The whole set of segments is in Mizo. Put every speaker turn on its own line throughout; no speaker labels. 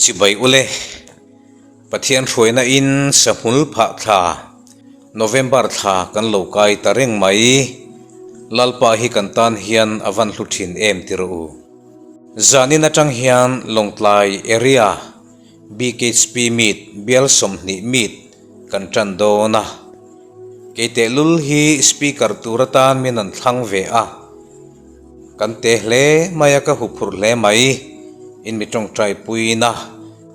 Chibai ule, Pathian hruaina in sahmul phah thla, November thla kan lo kai ta reng mai. Lalpa hi kan tan hian a van hlu thin em ti rawh u. Zanin atang hian Lawngtlai Area BKHP Meet bial 20 meet kan tan dawn a. Kei tehlul hi Speaker tur atan min an thlang ve a. Kan te hle mai a, ka huphurh hle mai. In mi tawngtai puina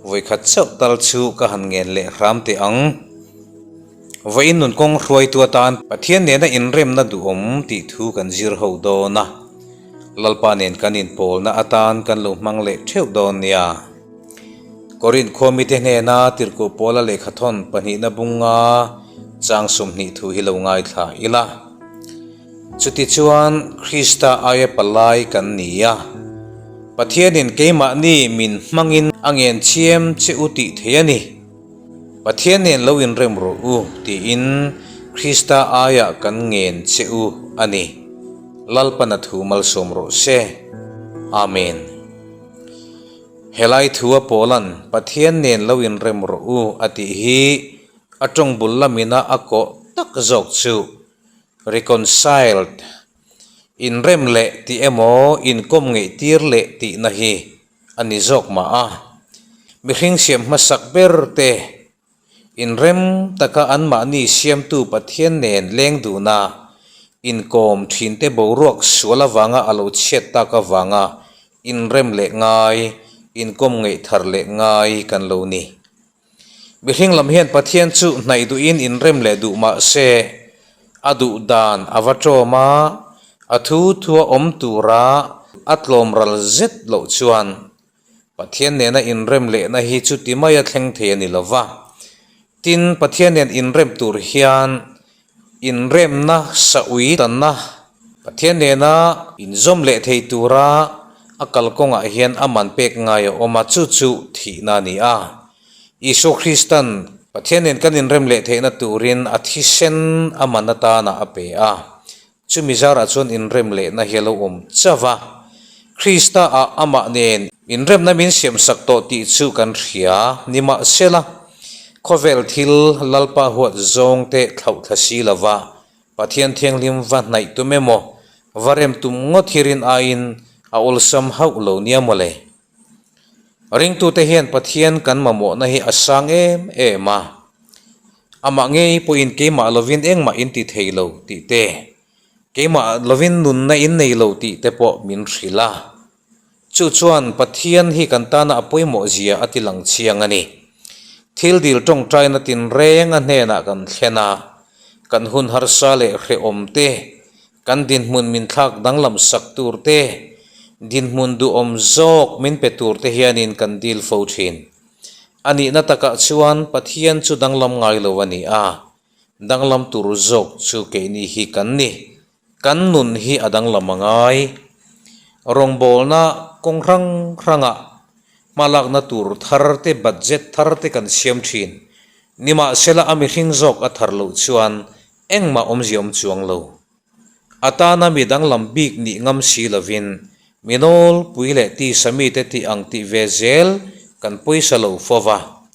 vawikhat chauh tal chu ka han ngen leh hram teh ang. Vawiin nun kawng hruaitu atan Pathian nena inremna duhawm tih thu kan zir ho dawn a, Lalpa nen kan inpawlna atan kan lo hmang leh theuh dawn nia. Korinth khuamite hnena tirhkuh pawla lehkhathawn pahnihna bunga chang 20 thu hi lo ngaithla ila. Chutichuan, Krista aia palai kan ni a. Pathianin keimahni min hmangin a ngen chiam che u tih thei a ni. Pathian nen lo inrem rawh u tiin Krista aiah kan ngen che u a ni. Lalpan a thu malsawm rawh se. Amen. Helai thua Paulan Pathian nen lo inrem rawh u a tih hi a tawng bul lamina a kawh tak zawk chu Reconciled, inrem leh tih emaw inkawm ngeihtir leh tihna hi a ni zawk mah a. Mihring siam hmasak ber te inrem taka anmahni siamtu Pathian nen leng duna inkawm thinte boruak sual avanga a lo chhiat tak avanga inrem leh ngai, inkawm ngeihthar leh ngai kan lo ni. Mihring lam hian Pathian chu hnaih duhin inrem leh duh mah se, a duh dan a va ṭawm a, a thu thua awm tura a tlawm ral zet loh chuan Pathian nena inrem lehna hi chuti maia thleng thei a ni lo va. Tin, Pathian nen inrem tur hian inremna saui tanna Pathian nena inzawm leh thei tura a kalkawngah hian a man pek ngai a awm a, chu chu thihna a ni a. Isua Kristan Pathian nen kan inrem leh theihna turin a thisen a man atana a pe a. Chumi zarah chuan inrem lehna hi a lo awm chauh va. Krista-ah amah nen inremna min siamsak tawh tih chu kan hria. Nimahsela, khawvel thil Lalpa huat zawngte thlauh thla si lova Pathian thianghlim va hnaih tum emaw, va rem tum ngawt hi rin aiin a awlsam hauh lo nia mawle. Ringtute hian Pathian kan mamawhna hi a sang em em a, amah ngei pawhin keimah lovin engmah in ti thei lo tih te, keimah lovin nunna in nei lo tih te pawh min hrilh a. Chu chuan Pathian hi kan tana a pawimawh zia a ti lang chiang a ni. Thil dil tawngtaina tinreng a hnenah kan thlen a, kan hun harsa leh hrehawm te, Kan dinhmun min thlak danglam sak tur te, dinhmun duhawm zawk min pe tur te hianin kan dil fo thin. A nihna takah chuan Pathian chu danglam ngai lo a ni a, danglam tur zawk chu keini hi kan ni. Kan nun hi a danglam a ngai. Rawngbawlna kawng hrang hrangah hmalakna tur thar te, budget thar te kan siam thin. Nimahsela a mihring zawk a thar loh chuan Engmah awmzia awm chuang lo. A tana mi danglam bik nih ngam si lovin mi nawlpui leh tisa mite tih ang tih ve zel kan pawisa lo fo va.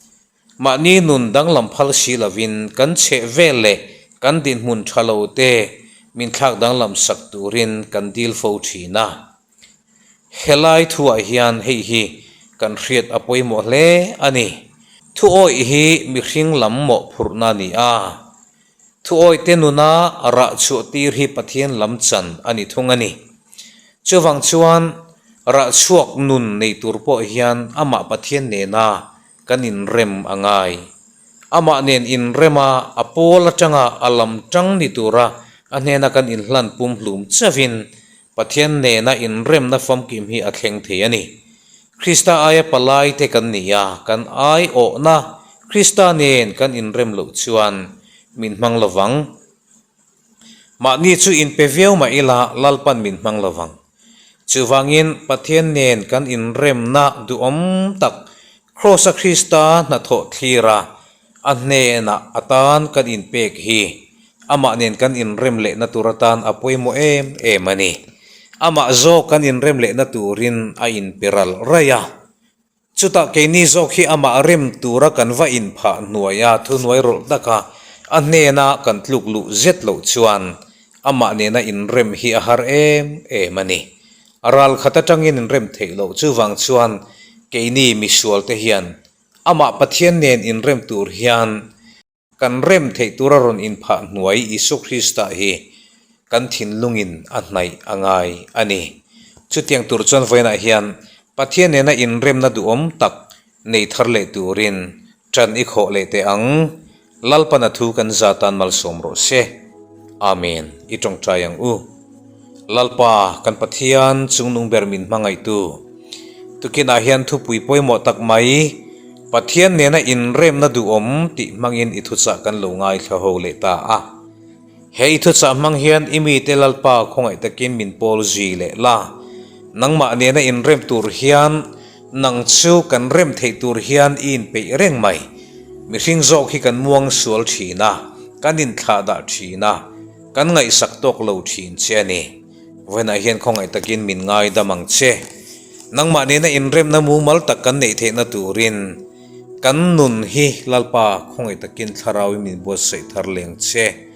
Mahni nun danglam phal si lovin kan chheh vel leh kan dinhmun tha lo te min thlak danglam sak turin kan dil fo thin a. Helai thuah hian hei hi kan hriat a pawimawh hle a ni. Thuawih hi mihring lam mawhphurhna a ni a. Thuawihte nuna rah chhuah tir hi Pathian lam chan a ni thung a ni. Chuvang chuan rah chhuak nun nei tur pawh hian amah Pathian nena kan inrem a ngai. Amah nen inrema a pawl atanga a lam tang ni tura a hnena kan inhlan pumhlum chauhin Pathian nena inremna famkim hi a thleng thei a ni. Krista aia palaite kan ni a, kan aiawhna Krista nen kan inrem loh chuan min hmang lovang. Mahni chu inpe viau mah ila Lalpan min hmang lovang. Chuvangin Pathian nen kan inremna duhawm tak Kraws-a Krista hnathawh thlira A hnenah atan kan inpek hi amah nen kan inrem lehna tur atan a pawimawh em em a ni. Amah zawk kan inrem lehna turin a inpe ral raih a. Chutah keini zawk hi amah rem tura kan va inphah hnuaia thuhnuai rawlh taka a hnena kan tluk luh zet loh chuan amah nena inrem hi a har em em a ni. A ral khat atangin inrem theih loh chuvang chuan keini misualte hian amah Pathian nen inrem tur hian Kan rem theih tura rawn inphah hnuai Isua Krista hi kan thinlungin a hnaih a ngai a ni. Chutiang tur chuan vawiinah hian Pathian nena inremna duhawm tak nei thar leh turin ṭan i khawh leh teh ang. Lalpan a thu kan za tan malsawm rawh se. Amen. I ṭawngṭai ang u. Lalpa, kan Pathian chungnung ber min hmangaihtu. Tukinah hian thupui pawimawh tak mai, Pathian nena inremna duhawm tih hmangin i thuchah kan lo ngaithla ho leh ta a. He i thuchah hmang hian i mite Lalpa khawngaih takin min pawl zui leh la. Nangmah nena inrem tur hian nang chu kan rem theih tur hian i inpeih reng mai. Mihring zawk hi kan muang sual thin a, kan inthlahdah thin a. Kan ngaihsak tawk lo thin che a ni. Vawiinah hian khawngaih takin min ngaidam ang che. Nangmah nena inremna mumal tak kan neih theihna turin kan nun hi Lalpa khawngaih takin thlarauin min buatsaih thar leng che.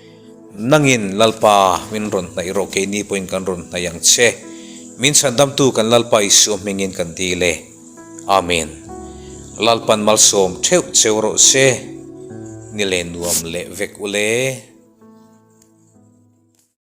Nangin Lalpa min rawn hnaih rawh keini pawhin kan rawn hnaih ang che. Min chhandamtu kan Lalpa Isua hmingin kan dil e. Amen. Lalpan malsawm theuh cheu rawh se. Ni le nuam leh vek ule.